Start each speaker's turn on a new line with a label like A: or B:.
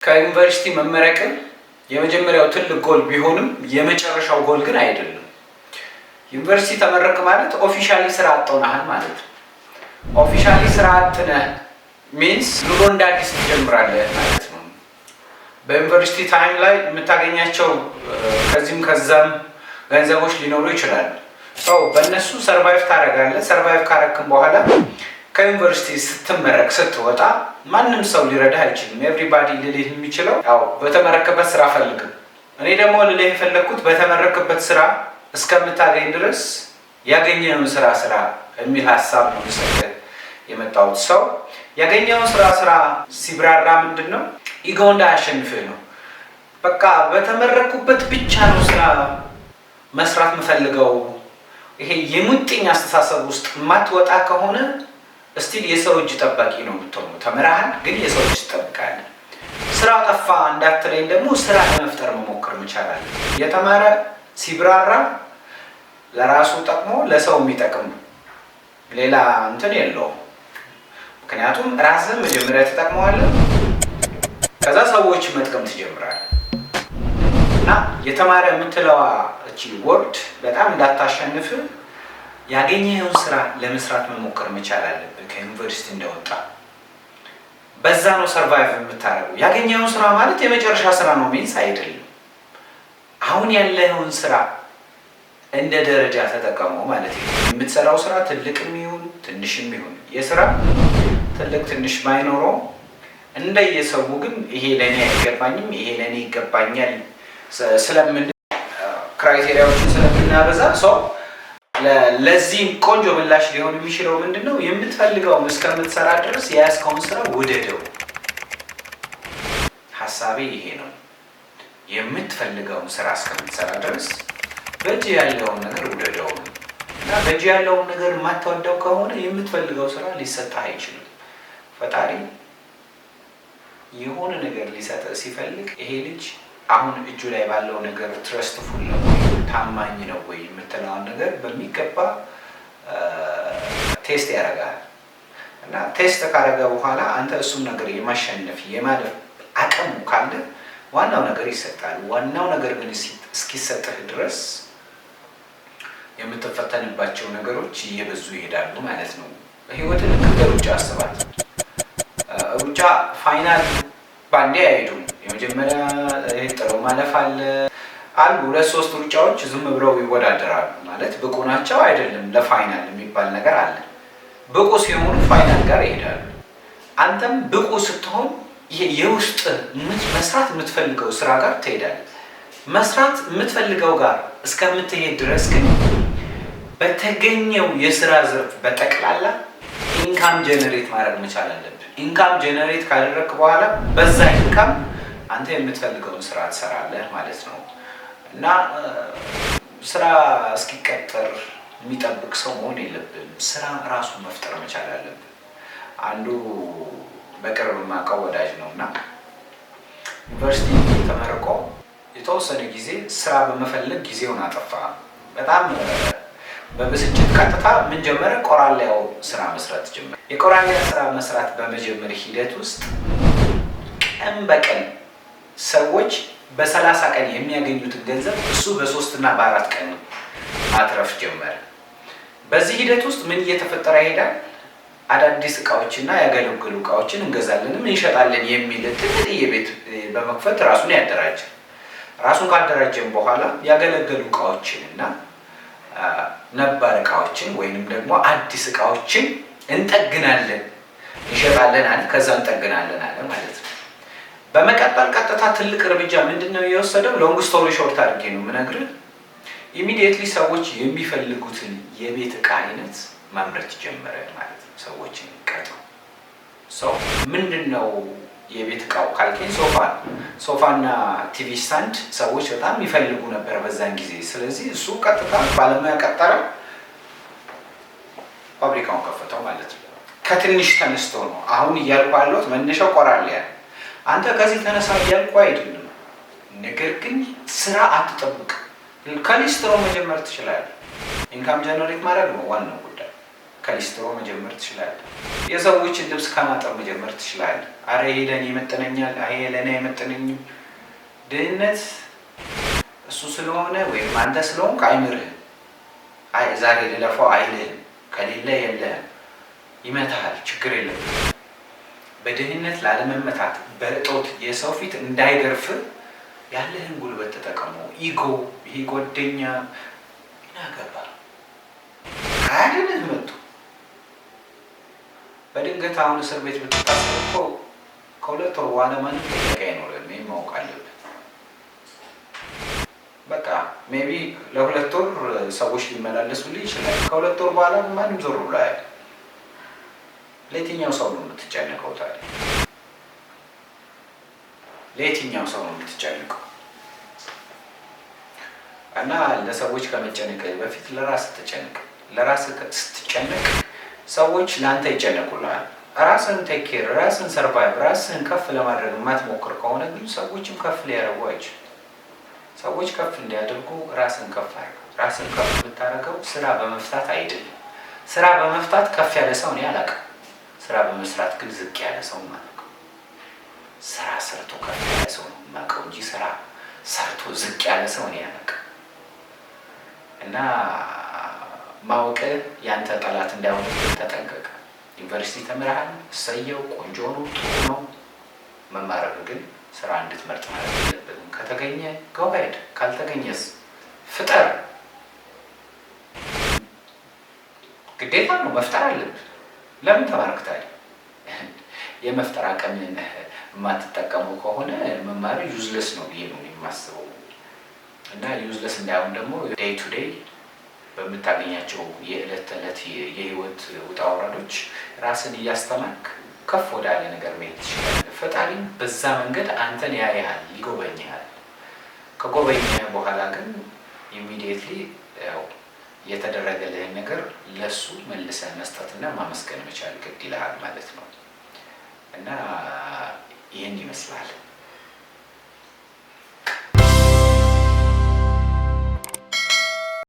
A: ከዩኒቨርሲቲ መመረቅን የመጀመሪያው ትልቅ ጎል ቢሆንም የመጨረሻው ጎል ግን አይደለም። ዩኒቨርሲቲ ተመረቅክ ማለት officially ስራ አጥ ሆነሃል ማለት ነው። Officially ስራ አጥ ነህ means ኑሮ እንደ አዲስ ትጀምራለህ ማለት ነው። በዩኒቨርሲቲ time ላይ የምታገኛቸው ከዚህም ከዛም ገንዘቦች ሊኖሩ ይችላሉ። So በእነሱ survive ታደርጋለህ። Survive ካረክም በኋላ ከዩኒቨርሲቲ ስትመረቅ ስትወጣ ማንም ሰው ሊረዳህ አይችልም። Everybody ልልህ የሚችለው ያው በተመረቅክበት ስራ ፈልግም። እኔ ደግሞ ልልህ የፈለግኩት በተመረቅክበት ስራ እስከምታገኝ ድረስ ያገኘኸውን ስራ ስራ የሚል ሀሳብ ነው ልሰጥህ የመጣሁት። So ያገኘኸውን ስራ ስራ ሲብራራ ምንድን ነው፣ ego እንዳያሸንፍህ ነው። በቃ በተመረቅኩበት ብቻ ነው ስራ መስራት የምፈልገው። ይሄ የሙጥኝ አስተሳሰብ ውስጥ የማትወጣ ከሆነ still የሰው እጅ ጠባቂ ነው የምትሆነው። ተምረሃል፣ ግን የሰው እጅ ትጠብቃለህ። ስራ ጠፋ እንዳትለኝ ደግሞ ስራ ለመፍጠር መሞከር መቻል አለብህ። የተማረ ሲብራራ ለራሱ ጠቅሞ ለሰው የሚጠቅም ሌላ እንትን የለውም። ምክንያቱም ራስህን መጀመሪያ ትጠቅመዋለህ፣ ከዛ ሰዎች መጥቀም ትጀምራለህ። እና የተማረ የምትለዋ እቺ word በጣም እንዳታሸንፍ ያገኘኸውን ስራ ለመስራት መሞከር መቻል አለብህ። ከዩኒቨርሲቲ እንደወጣ በዛ ነው survive የምታደርገው። ያገኘኸውን ስራ ማለት የመጨረሻ ስራ ነው means አይደለም። አሁን ያለኸውን ስራ እንደ ደረጃ ተጠቀመው ማለት ነው። የምትሰራው ስራ ትልቅም ይሁን ትንሽም ይሁን፣ የስራ ትልቅ ትንሽ ባይኖረው እንደየሰው ግን ይሄ ለእኔ አይገባኝም፣ ይሄ ለእኔ ይገባኛል ስለምን criteria ዎችን ስለምናበዛ፣ so ለዚህ ቆንጆ ምላሽ ሊሆን የሚችለው ምንድን ነው? የምትፈልገውን እስከምትሰራ ድረስ የያዝከውን ስራ ውደደው። ሀሳቤ ይሄ ነው። የምትፈልገውን ስራ እስከምትሰራ ድረስ በእጅ ያለውን ነገር ውደደው እና በእጅ ያለውን ነገር የማትወደው ከሆነ የምትፈልገው ስራ ሊሰጥህ አይችልም። ፈጣሪ የሆነ ነገር ሊሰጥህ ሲፈልግ ይሄ ልጅ አሁን እጁ ላይ ባለው ነገር trustful ነው ወይ፣ ታማኝ ነው ወይ የምትለውን ነገር በሚገባ test ያደርጋል። እና test ካደረገ በኋላ አንተ እሱን ነገር የማሸነፍ የማለፍ አቅሙ ካለ ዋናው ነገር ይሰጣል። ዋናው ነገር ግን እስኪሰጥህ ድረስ የምትፈተንባቸው ነገሮች እየበዙ ይሄዳሉ ማለት ነው። ህይወትን ልክ እንደ ሩጫ አስባት። ሩጫ final ባንዴ አይሄዱም። የመጀመሪያ ጥሎ ማለፍ አለ አሉ። ሁለት ሶስት ሩጫዎች ዝም ብለው ይወዳደራሉ። ማለት ብቁ ናቸው አይደለም ለ final የሚባል ነገር አለ። ብቁ ሲሆኑ final ጋር ይሄዳሉ። አንተም ብቁ ስትሆን ይሄ የውስጥ መስራት የምትፈልገው ስራ ጋር ትሄዳለህ። መስራት የምትፈልገው ጋር እስከምትሄድ ድረስ ግን በተገኘው የስራ ዘርፍ በጠቅላላ income generate ማድረግ መቻል አለብህ። Income generate ካደረግክ በኋላ በዛ income አንተ የምትፈልገውን ስራ ትሰራለህ ማለት ነው። እና ስራ እስኪቀጠር የሚጠብቅ ሰው መሆን የለብንም። ስራ ራሱ መፍጠር መቻል አለብን። አንዱ በቅርብ የማውቀው ወዳጅ ነው እና ዩኒቨርሲቲ ተመርቆ የተወሰነ ጊዜ ስራ በመፈለግ ጊዜውን አጠፋ። በጣም በብስጭት ቀጥታ ምን ጀመረ? ቆራሊያው ስራ መስራት ጀመረ። የቆራሊያ ስራ መስራት በመጀመር ሂደት ውስጥ ቀን በቀን ሰዎች በ30 ቀን የሚያገኙትን ገንዘብ እሱ በ3 እና በ4 ቀን ማትረፍ ጀመረ። በዚህ ሂደት ውስጥ ምን እየተፈጠረ ይሄዳል? አዳዲስ እቃዎችና ያገለገሉ እቃዎችን እንገዛለንም እንሸጣለን የሚል ትንጥዬ ቤት በመክፈት ራሱን ያደራጀ። ራሱን ካደራጀም በኋላ ያገለገሉ እቃዎችን እና ነባር እቃዎችን ወይንም ደግሞ አዲስ እቃዎችን እንጠግናለን፣ እንሸጣለን አለ። ከዛ እንጠግናለን አለ ማለት ነው። በመቀጠል ቀጥታ ትልቅ እርምጃ ምንድን ነው የወሰደው? Long story short አድርጌ ነው የምነግርህ። Immediately ሰዎች የሚፈልጉትን የቤት እቃ አይነት ማምረት ጀመረ ማለት ነው። ሰዎችን ቀጥሮ። So ምንድን ነው የቤት እቃው ካልከኝ ሶፋ ነው። ሶፋና TV stand ሰዎች በጣም ይፈልጉ ነበር በዛን ጊዜ። ስለዚህ እሱ ቀጥታ ባለሙያ ቀጠረ፣ ፋብሪካውን ከፈተው ማለት ነው። ከትንሽ ተነስቶ ነው አሁን እያልኩ ያለሁት፣ መነሻው ቆራሊያ። አንተ ከዚህ ተነሳ እያልኩ አይደለም። ነገር ግን ስራ አትጠብቅ። ከሊስትሮ መጀመር ትችላለህ። Income generate ማድረግ ነው ዋናው ጉዳይ። ከሊስትሮ መጀመር ትችላለህ። የሰዎችን ልብስ ከማጠብ መጀመር ትችላለህ። አረ ይሄ ለእኔ ይመጥነኛል፣ ይሄ ለእኔ አይመጥነኝም። ድህነት እሱ ስለሆነ ወይም አንተ ስለሆንክ አይምርህም። አይ ዛሬ ልለፋው አይልህም። ከሌለ የለህም፣ ይመታሃል። ችግር የለም። በድህነት ላለመመታት፣ በእጦት የሰው ፊት እንዳይገርፍ ያለህን ጉልበት ተጠቀሙ። Ego፣ ይሄ ጓደኛ ምን አገባ፣ አያድንህ መጡ። በድንገት አሁን እስር ቤት ብትታሰር እኮ ከ2 ወር በኋላ ማንም ጥያቄ አይኖርም። ይህን ማወቅ አለብህ። በቃ maybe ለ2 ወር ሰዎች ሊመላለሱልህ ይችላል። ከ2 ወር በኋላ ማንም ዞር ብሎ አያውቅም። ለየትኛው ሰው ነው የምትጨነቀው ታዲያ? ለየትኛው ሰው ነው የምትጨነቀው? እና ለሰዎች ከመጨነቅ በፊት ለራስህ ተጨነቅ። ለራስህ ስትጨነቅ ሰዎች ለአንተ ይጨነቁልሃል። ራስህን take care፣ ራስህን survive፣ ራስህን ከፍ ለማድረግ የማትሞክር ከሆነ ግን ሰዎችም ከፍ ሊያደርጉ አይችሉም። ሰዎች ከፍ እንዲያደርጉ ራስን ከፍ አድርገው። ራስን ከፍ የምታደርገው ስራ በመፍታት አይደለም። ስራ በመፍታት ከፍ ያለ ሰው እኔ አላውቅም። ስራ በመስራት ግን ዝቅ ያለ ሰው አላውቅም። ስራ ሰርቶ ከፍ ያለ ሰው ነው የማውቀው እንጂ ስራ ሰርቶ ዝቅ ያለ ሰው እኔ አላውቅም። እና ማወቅህ ያንተ ጠላት እንዳይሆንብህ ተጠንቀቅ። ዩኒቨርሲቲ ተምረሃል፣ እሰየው፣ ቆንጆ ነው፣ ጥሩ ነው። መማረክ ግን ስራ እንድትመርጥ ማለት የለበትም። ከተገኘ go ahead፣ ካልተገኘስ ፍጠር። ግዴታ ነው፣ መፍጠር አለብህ። ለምን ተማርክ ታዲያ? የመፍጠር አቅምን የማትጠቀመው ከሆነ መማር useless ነው ብዬ ነው የማስበው። እና useless እንዳይሆን ደግሞ day to day በምታገኛቸው የዕለት ተዕለት የህይወት ውጣ ውረዶች ራስን እያስተማርክ ከፍ ወዳለ ነገር መሄድ ትችላለህ። ፈጣሪም በዛ መንገድ አንተን ያይሃል፣ ይጎበኝሃል። ከጎበኘ በኋላ ግን immediately ያው የተደረገልህን ነገር ለሱ መልሰህ መስጠትና ማመስገን መቻል ግድ ይልሃል ማለት ነው። እና ይህን ይመስላል።